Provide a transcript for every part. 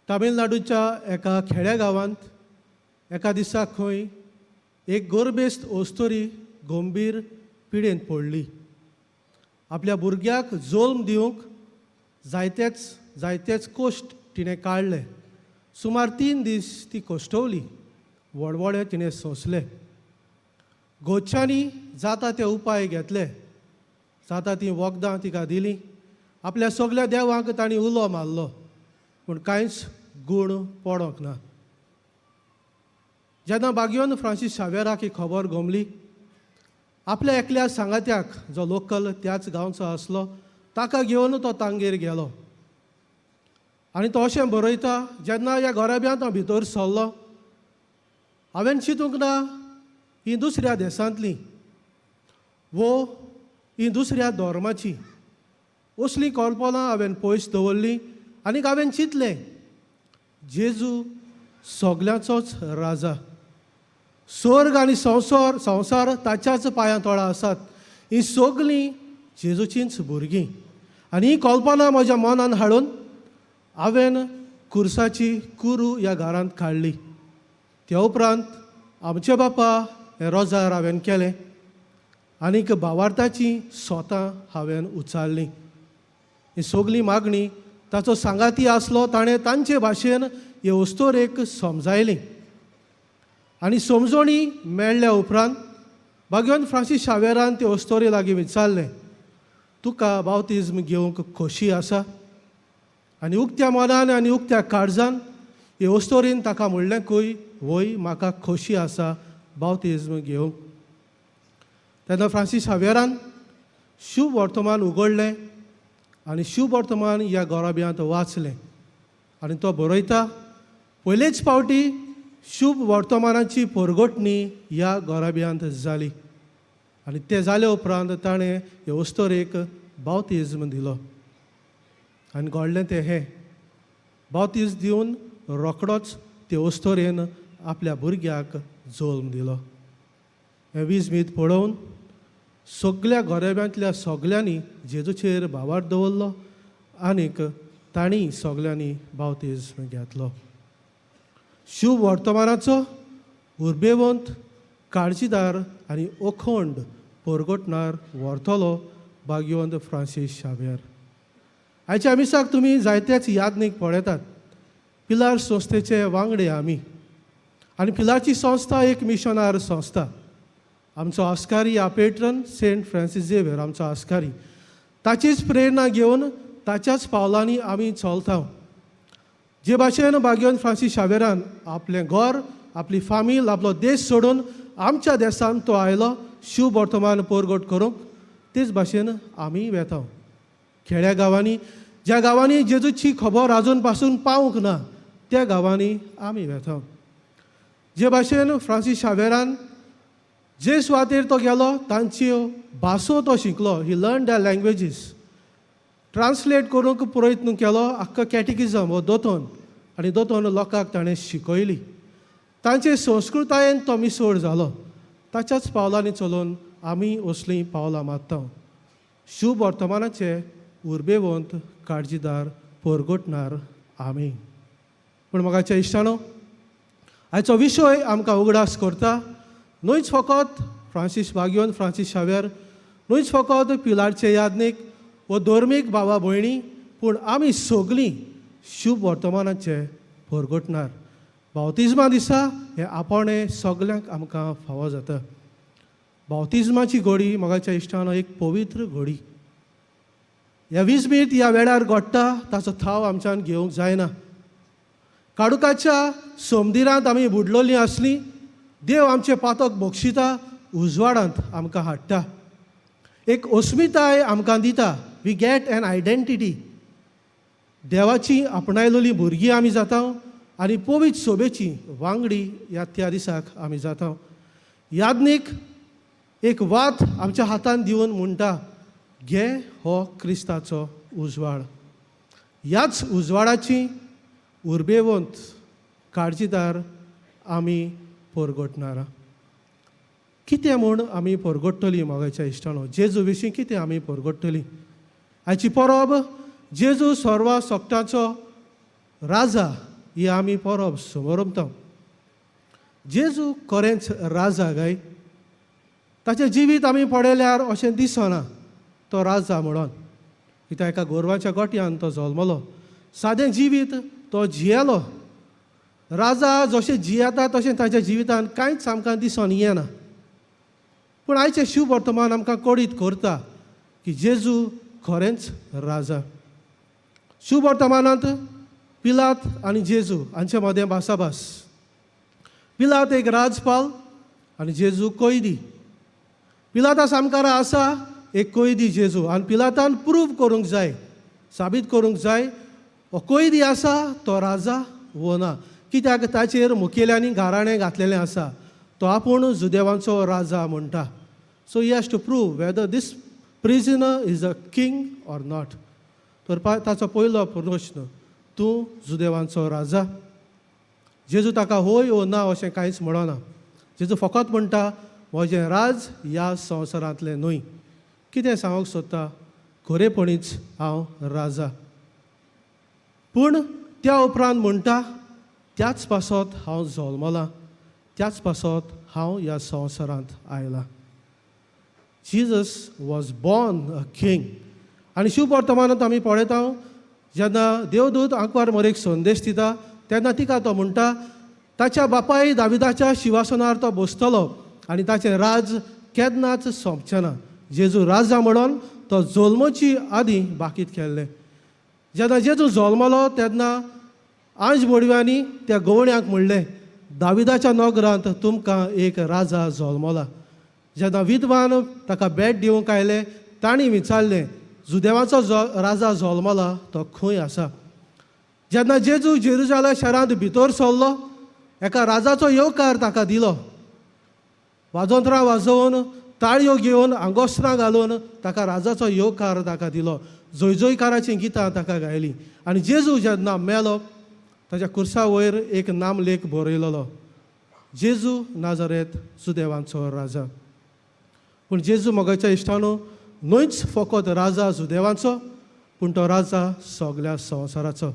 तामिळनाडूच्या एका खेड्या गांवांत एका दिसा खंय एक गोरबेस्त ओस्तोरी गंभीर पिडेंत पडली. आपल्या भुरग्याक जल्म दिवंक जायतेच जायतेच कश्ट तिणें काडले. सुमार 3 दीस ती कश्टवली, वळवळे तिणें सोंसले. घरच्यांनी जाता ते उपाय घेतले, जाता ती वखदां तिका दिलीं, आपल्या सगल्या देवांक तांणी उलो मारलो, पूण कांयच गूण पडोंक ना. जेन्ना बागियोन फ्रांसीस शावेराक ही खबर गोमली, आपल्या एकल्या सांगात्याक, जो लोकल त्याच गांवचो आसलो, ताका घेवन तो तांगेर गेलो. आनी तो अशें बरयता, जेन्ना ह्या घराब्यांत हांव भितर सरलो, हांवें चिंतूंक ना ही दुसऱ्या देशांतली वो ही दुसऱ्या धर्माची. असलीं कल्पना हांवें पयस दवरली आनी हांवें चिंतलें, जेजू सगल्यांचोच राजा, स्वर्ग आनी संवसार संवसार ताच्याच पांयां तळा आसात, ही सगलीं जेजूचींच भुरगीं. आनी ही कल्पना म्हज्या मनान हाडून हांवें कुर्साची कुरू ह्या घरांत काडली. त्या उपरांत आमचे बापा हें रोजार हांवें केलें आनीक भावार्थाचीं सोतां हांवें उचारलीं. ही सगली मागणी ताचो सांगाती आसलो ताणें तांचे भाशेन हे अस्तोरेक समजायली. आनी समजणी मेळ्ळ्या उपरांत बागेवन फ्रांसीस शावेरान ते अस्तोरे लागीं विचारलें, तुका बावतिज्म घेवंक खोशी आसा? आनी उक्त्या मनान आनी उक्त्या काळजान हे अस्तोरीन ताका म्हणलें खंय, वय, म्हाका खोशी आसा बावतिज्म घेवंक. तेन्ना फ्रांसीस शावेरान शुभ वर्तमान उगडलें आनी शुभ वर्तमान ह्या गोराब्यांत वाचलें. आनी तो बरयता, पयलेच फावटी शुभ वर्तमानाची परगटणी ह्या गोराब्यांत जाली. आनी तें जाले उपरांत ताणें हे अस्तोरेक बावतिज्म दिलो. आनी घडलें तें हें, बावतीज दिवन रोखडोच ते अस्तोरेन आपल्या भुरग्याक जल्म दिलो. हें विजमीत पळोवन सगल्या गोरेब्यांतल्या सगल्यांनी जेजूचेर भावार्थ दवरलो आनीक तांणी सगल्यांनी बावतीज्म घेतलो. शुभ वर्तमानाचो उर्बेवंत काळजीदार आनी अखंड परगटणार व्हरतलो भाग्यवंत फ्रांसीस शावेर. आयच्या मिसाक तुमी जायतेच यादनीक पळयतात. पिलार संस्थेचे वांगडे आमी आनी पिलारची संस्था एक मिशनार संस्था. आमचो आस्कारी या पेट्रन सेंट फ्रांसीस झेवियर आमचो आस्कारी. ताचीच प्रेरणा घेवन ताच्याच पावलांनी आमी चलता. जे भाशेन भाग्यवंत फ्रांसीस शावेरान आपलें घर, आपली फामील, आपलो देश सोडून आमच्या देशांत तो आयलो शुभ वर्तमान परगट करूंक, तेच भाशेन आमी वेता खेड्या गांवांनी. ज्या गांवांनी जेजूची खबर आजून पासून पावूंक ना, त्या गांवांनी आमी वेता. जे भाशेन फ्रांसीस शावेरान जे सुवातेर तो गेलो, तांच्यो भासो तो शिकलो. He learn the languages, translate करूंक प्रयत्न केलो आख्खो कॅटिकिजम हो दोतोन, आनी दोतोन लोकांक ताणें शिकयली. तांचे संस्कृतायेन तो मिसोड जालो. ताच्याच पावलांनी चलोवन आमी असलीं पावलां मारता. शुभ वर्तमानाचे उर्बेवंत काळजीदार परगटणार आमी. पूण मोगाच्या इश्टानो, आयचो विशय आमकां उगडास करता, न्हयच फकत फ्रांसीस बागियोन फ्रांसीस शावेर, न्हयच फकत पिलारचे यादनीक वो धर्मीक भावा भयणी, पूण आमी सगलीं शुभ वर्तमानाचे परगटणार. बावतिज्मा दिसा हें आपणें सगल्यांक आमकां फावो जाता. बावतिज्माची घडी, मोगाच्या इश्टानो, एक पवित्र घडी. ह्या विजमीत ह्या वेळार घडटा ताचो थाव आमच्यान घेवंक जायना. काळोखाच्या समदिरांत आमी बुडलोलीं आसलीं, देव आमचें पातक बक्षिता, उजवाडांत आमकां हाडटा, एक अस्मिताय आमकां दिता. We get an identity. देवाची आपणायलेली भुरगीं आमी जाता आनी पवित्र सोबेची वांगडी ह्या त्या दिसाक आमी जाता. यादनीक एक वात आमच्या हातान दिवन म्हणटा, घे, हो क्रिस्ताचो उजवाड. ह्याच उजवाडाची उर्बेवंत काळजीदार आमी परगटणार. कितें म्हूण आमी परगट्टली, मोगाच्या इश्टानो? जेजू विशीं कितें आमी परगट्टली? आयची परब जेजू सर्वा सोकटाचो राजा. ही आमी परब समरमता. जेजू खरेंच राजा काय? ताचें जिवीत आमी पळयल्यार अशें दिसना तो राजा म्हणून, कित्याक एका गोरवाच्या गोट्यान तो जल्मलो, सादें जिवीत तो जियेलो. राजा जशें जियेता तशें ताच्या जिवितान कांयच आमकां दिसून येना. पूण आयचें शिव वर्तमान आमकां कळीत करता की जेजू खरेंच राजा. शुभ वर्तमानांत पिलात आनी जेजू हांचे मदें भासाभास. पिलात एक राजपाल आनी जेजू कैदी. पिलाता सामकारा आसा एक कैदी जेजू आनी पिलातान प्रूव करूंक जाय, साबीत करूंक जाय हो कैदी आसा तो राजा वो ना, कित्याक ताचेर मुखेल्यांनी गाराणें घातलेलें आसा, तो आपूण जुदेवांचो राजा म्हणटा. So he has to prove whether this prisoner is a king or not. तर ताचो पयलो प्रश्न, तूं जुदेवांचो राजा? जेजू ताका होय ओ ना अशें कांयच म्हणना. जेजू फकत म्हणटा, म्हजें राज ह्या संवसारांतलें न्हय. कितें सांगूंक सोदता? खरेपणीच हांव राजा. पूण त्या उपरांत म्हणटा, त्याच पासत हांव जल्मलां, त्याच पासत हांव ह्या संवसारांत आयलां. Jesus was born a king. आनी शुभ वर्तमानांत आमी पळयता, जेन्ना देवदूत आंकवार मरेक संदेश दिता तेन्ना तिका तो म्हणटा, ताच्या बापाय दाविदाच्या शिवासनार तो बसतलो आनी ताचें राज केन्नाच सोंपचें ना. जेजू राजा म्हणून तो जल्मची आदीं बाकीत केल्लें. जेन्ना जेजू जल्मलो तेन्ना आंज बोडव्यांनी त्या गवळ्यांक म्हणलें, दाविदाच्या नगरांत तुमकां एक राजा जल्मला. जेन्ना विद्वान ताका भेट दिवंक आयले, तांणी विचारलें, जुदेवाचो जो राजा जल्मला तो खंय आसा? जेन्ना जेजू जेरुजाला शारांत भितर सरलो, एका राजाचो येवकार ताका दिलो. वाजोंत्रां वाजोवन, ताळयो घेवन, आंगोस्त्रां घालून ताका राजाचो येवकार ताका दिलो. जय जयकाराचीं गितां ताका गायलीं. आनी जेजू जेन्ना मेलो, ताच्या कुर्सा वयर एक नामलेख बरयलेलो, जेजू नाजरेत जुदेवांचो राजा. पूण जेजू, मोगाच्या इश्टानो, न्हयच फकत राजा जुदेवांचो, पूण तो राजा सगल्या संवसाराचो.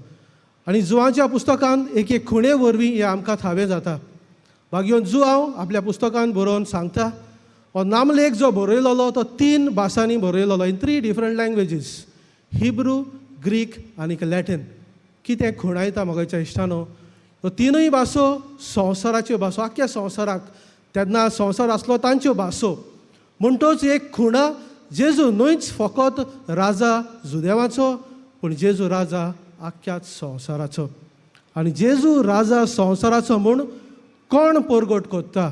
आनी जुवांच्या पुस्तकांत एक एक खुणे वरवीं हें आमकां थावें जाता. भाग्योन जुआंव आपल्या पुस्तकांत बरोवन सांगता, हो नामलेख जो बरयलेलो तो तीन भासांनी बरयलेलो, in three different languages, Hebrew, Greek आनी लॅटीन. कितें खुणायता, मोगाच्या इश्टानो? ह्यो तिनूय भासो संवसाराच्यो भासो, आख्ख्या संवसाराक तेन्ना संवसार आसलो तांच्यो भासो. म्हणटोच एक खुणा, जेजू न्हयच फकत राजा जुदेवाचो, पूण जेजू राजा आख्ख्याच संवसाराचो. आनी जेजू राजा संवसाराचो म्हूण कोण परगट करता?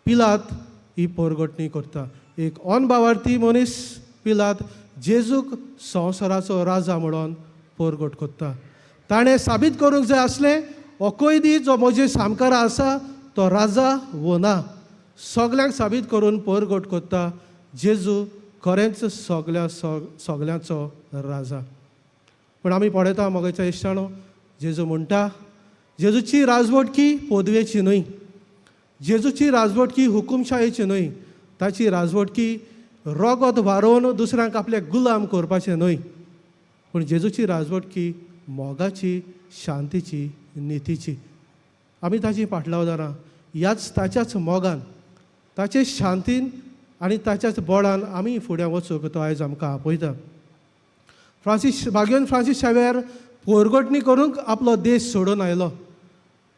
पिलात ही परगटणी करता. एक अनभावार्थी मनीस पिलात जेजूक संवसाराचो राजा म्हणून परगट करता. ताणें साबीत करूंक जाय आसलें, हो कैदी जो म्हजे सामकारा आसा तो राजा वो ना. सगल्यांक साबीत करून परगट करता, जेजू खरेंच सगल्या सगल्यांचो राजा. पूण आमी पळयता, मोगाच्या इश्टानो, जेजू म्हणटा, जेजूची राजवटकी पदवेची न्हय, जेजूची राजवटकी हुकुमशायेची न्हय, ताची राजवटकी रोगत वारोवन दुसऱ्यांक आपले गुलाम करपाचें न्हय, पूण जेजूची राजवटकी मोगाची, शांतीची, नितीची. आमी ताची पाटलावदारां. ह्याच ताच्याच मोगान, ताचे शांतीन आनी ताच्याच बळान आमी फुडें वचूंक तो आयज आमकां आपयता. फ्रांसीस भाग्योन फ्रांसीस शावेर पोरगटणी करूंक आपलो देश सोडून आयलो.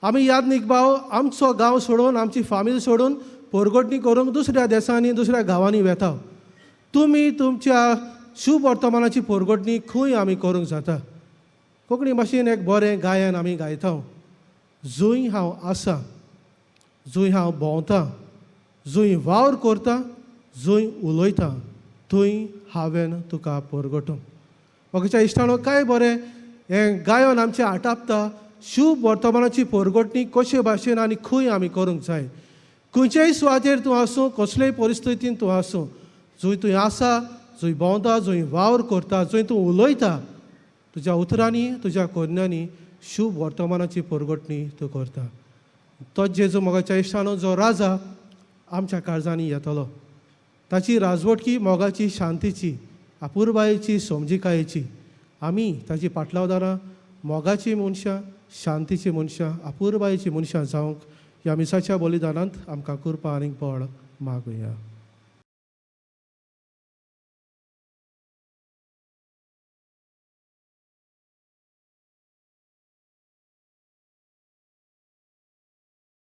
आमी याद निकबाव, आमचो गांव सोडून, आमची फामील सोडून पोरगटणी करूंक दुसऱ्या देसांनी, दुसऱ्या गांवांनी वेता. तुमी तुमच्या शुभ वर्तमानाची पोरगटणी खंय आमी करूंक जाता? कोंकणी भाशेन एक बरें गायन आमी गायता, जंय हांव आसा, जंय हांव भोंवतां, जंय वावर करता, जंय उलयता, थंय हांवें तुका परगटूं. म्हाका इश्टानो, काय बरें हें गायन आमचें आटापता शुभ वर्तमानाची परगटणी कशे भाशेन आनी खंय आमी करूंक जाय. खंयचेय सुवातेर तूं आसूं, कसलेय परिस्थितीन तूं आसूं, जंय तूं आसा, जंय भोंवता, जंय वावर करता, जंय तूं उलयता, तुज्या उतरांनी, तुज्या करण्यांनी शुभ वर्तमानाची परगटणी तूं करता. तोच जेजू, मोगाच्या इश्टानो, जो राजा आमच्या काळजांनी येतलो. ताची राजवटकी मोगाची, शांतीची, अपुरबायेची, समजिकायेची. आमी ताची पाटलावदारां. मोगाचीं मनशां, शांतीचीं मनशां, अपुरबायेचीं मनशां जावंक ह्या मिसाच्या बलिदानांत आमकां कृपा आनीक बळ मागुया.